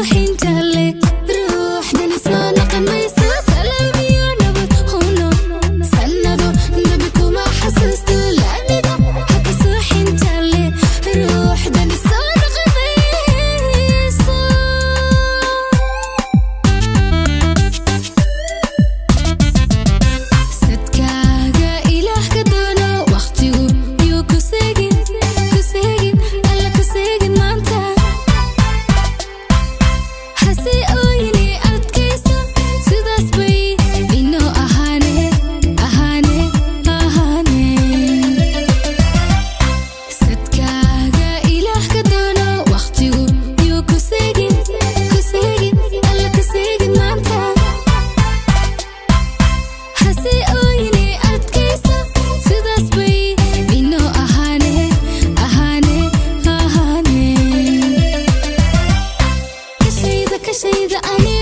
suuxin jaalle, ruuxdani soo noqon mayso. Salaam iyo nabad, huno, sannado dambe kuma xasuusto. Laamida ha ka suuxin jaalle, ruuxdani soo noqon mayso. Sadkaaga Ilaah ka doono, waqtigu yuu ku seegin, ku seegin, Alla ku seegin maanta. Hase ooyini, adkayso, sidaas bay inoo ahaane, ahaane, ahaane. Sadkaaga Ilaah ka doono, waqtigu yuu ku seegin, ku seegin, Alla ku seegin maanta. Hase ooyini, adkayso, sidaas bay inoo ahaane, ahaane, ahaane. Kashayda, kashayda ani.